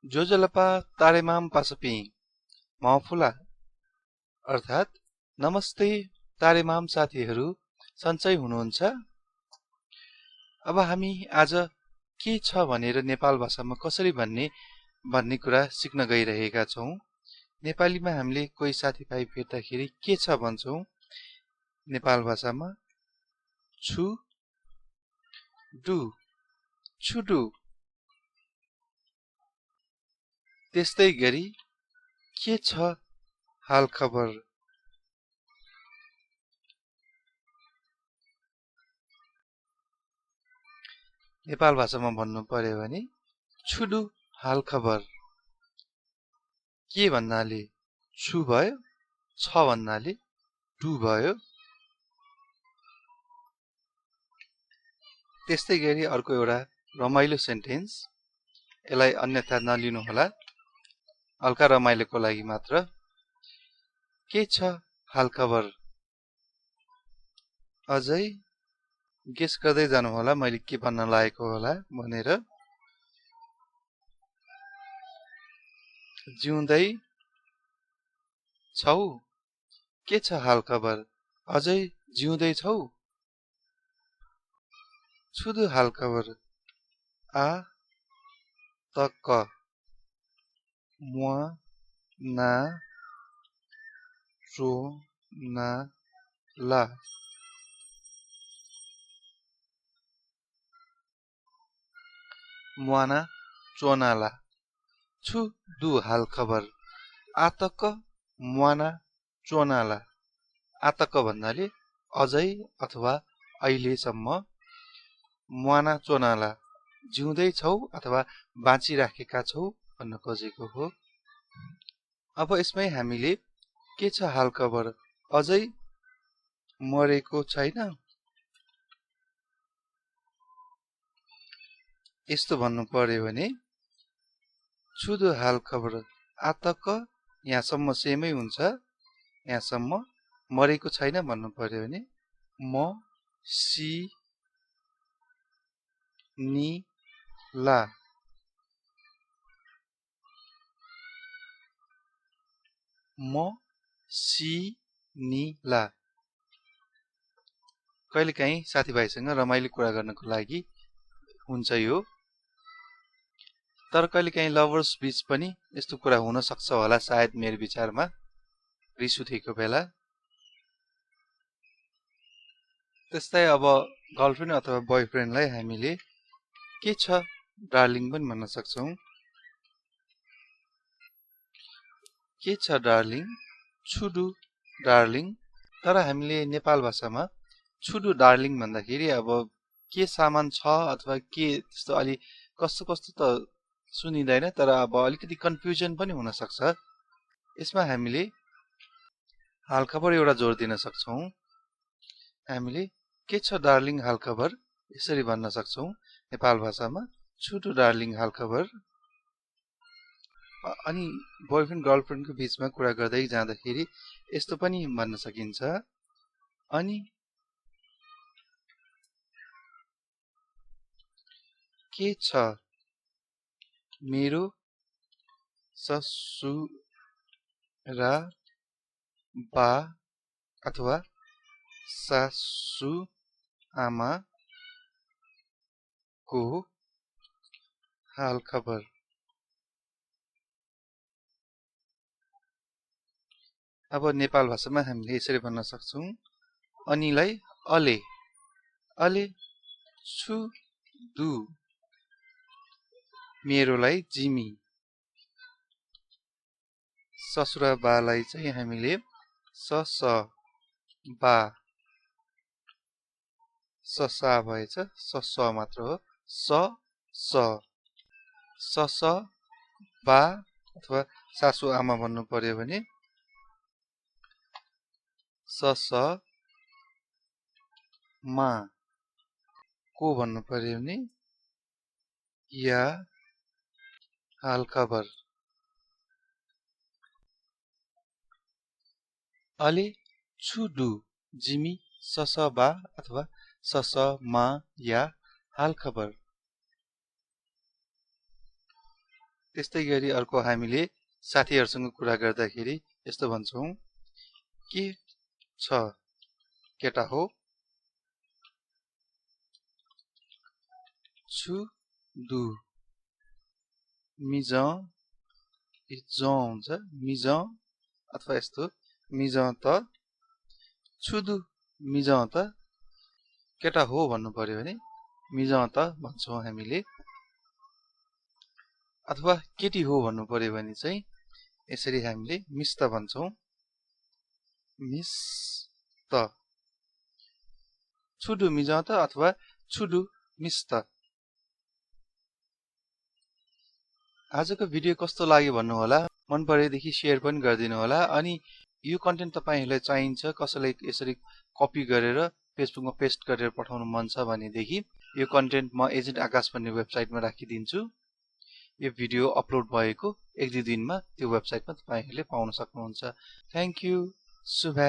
जोजलपा तारेमाम पासपी महफुला अर्थात् नमस्ते तारेमाम साथीहरू, सन्चै हुनुहुन्छ? अब हामी आज के छ भनेर नेपाल भाषामा कसरी भन्ने कुरा सिक्न गइरहेका छौं। नेपालीमा हामीले कोही साथीभाइ भेट्दाखेरि के छ भन्छौं। नेपाल भाषामा छु डु छुडु। त्यस्तै गरी के छ हाल खबर। नेपाल भाषामा भन्नु पर्यो भने छुडु हाल खबर। के भन्नाले छु भयो, छ भन्नाले डु भयो। त्यस्तै गरी अर्को एउटा रमाइलो सेन्टेन्स, यसलाई अन्यथा नलिनु होला, हल्का रमाइलोको लागि मात्र। के छ हाल खबर। अझै गेस गर्दै जानु होला मैले के भन्न लागेको होला भनेर। जिउँदै छौ, के छ हाल खबर। अझै जिउँदै छौ। छुदु हाल खबर। आ त क म ना चो ना ला। मुआना चोनाला। छु दु हाल खबर। आतक मुआना चोनाला। आतक भन्नाले अझै अथवा अहिलेसम्म। मुआना चोनाला जिउँदै छौ अथवा बाँचिराखेका छौ भन्न खोजेको हो। अब यसमै हामीले के छ हाल खबर अझै मरेको छैन, यस्तो भन्नु पर्यो भने छुदु हाल खबर। आतक यहाँसम्म सेमै हुन्छ, यहाँसम्म। मरेको छैन भन्नु पर्यो भने म सी नि ला। म सी नि ला। कहिलेकाहीँ साथीभाइसँग रमाइलो कुरा गर्नको लागि हुन्छ यो। तर कहिलेकाहीँ लभर्स बीच पनि यस्तो कुरा हुन सक्छ होला सायद, मेरो विचारमा, रिस उठेको बेला। त्यस्तै अब गर्लफ्रेन्ड अथवा बोयफ्रेन्डलाई हामीले के छ डार्लिङ पनि भन्न सक्छौं। के छ डार्लिङ। छुडु डार्लिङ। तर हामीले नेपाल भाषामा छुडु डार्लिङ भन्दाखेरि अब के सामान छ अथवा के त्यस्तो अलि कस्तो कस्तो त सुनिँदैन, तर अब अलिकति कन्फ्युजन पनि हुन सक्छ। यसमा हामीले हालखबर एउटा जोड दिन सक्छौं। हामीले के छ डार्लिङ हालखबर यसरी भन्न सक्छौं नेपाल भाषामा, छुडु डार्लिङ हालखबर। अनि बोयफ्रेन्ड गर्लफ्रेन्डको बीचमा कुरा गर्दै जाँदाखेरि यस्तो पनि भन्न सकिन्छ। अनि के छ मेरो ससुरा बा अथवा सासु आमाको हाल खबर। अब नेपाल भाषामा हामीले यसरी भन्न सक्छौं। अनिलाई अले। अले छु दु। मेरोलाई जिमी। ससुरा बालाई चाहिँ हामीले सस बा। ससा भएछ, सस मात्र हो। सस बा अथवा सासु आमा भन्नु पर्यो भने सस मा। को भन्नु पर्यो भने या हाल खबर। अले छु दु जिमी सस बा अथवा सस मा या हाल खबर। त्यस्तै गरी अर्को हामीले साथीहरुसँग कुरा गर्दाखेरि यस्तो भन्छौं के छ केटा हो छु दु मिजं इजं हुन्छ मिजं अथवा यस्तो मिजं त छुदु मिजं त केटा हो भन्नु पर्यो भने मिजं त भन्छौं हामीले अथवा केटी हो भन्नु पर्यो भने चाहिँ यसरी हामीले मिस त भन्छौं मिस त छुदु मिजं त अथवा छुदु मिस त आजको भिडियो कस्तो लाग्यो भन्नु होला मन परेदेखि शेयर पनि गरिदिनु होला अनि यो कन्टेन्ट तपाईहरुलाई चाहिन्छ कसैलाई यसरी कपी गरेर फेसबुकमा पेस्ट गरेर पठाउनु मन छ भनेदेखि यो कन्टेन्ट म एजेन्ट आकाश भन्ने वेबसाइटमा राखिदिन्छु यो भिडियो अपलोड भएको 1-2 दिनमा त्यो वेबसाइटमा तपाईहरुले पाउन सक्नुहुन्छ थ्यांक यू शुभ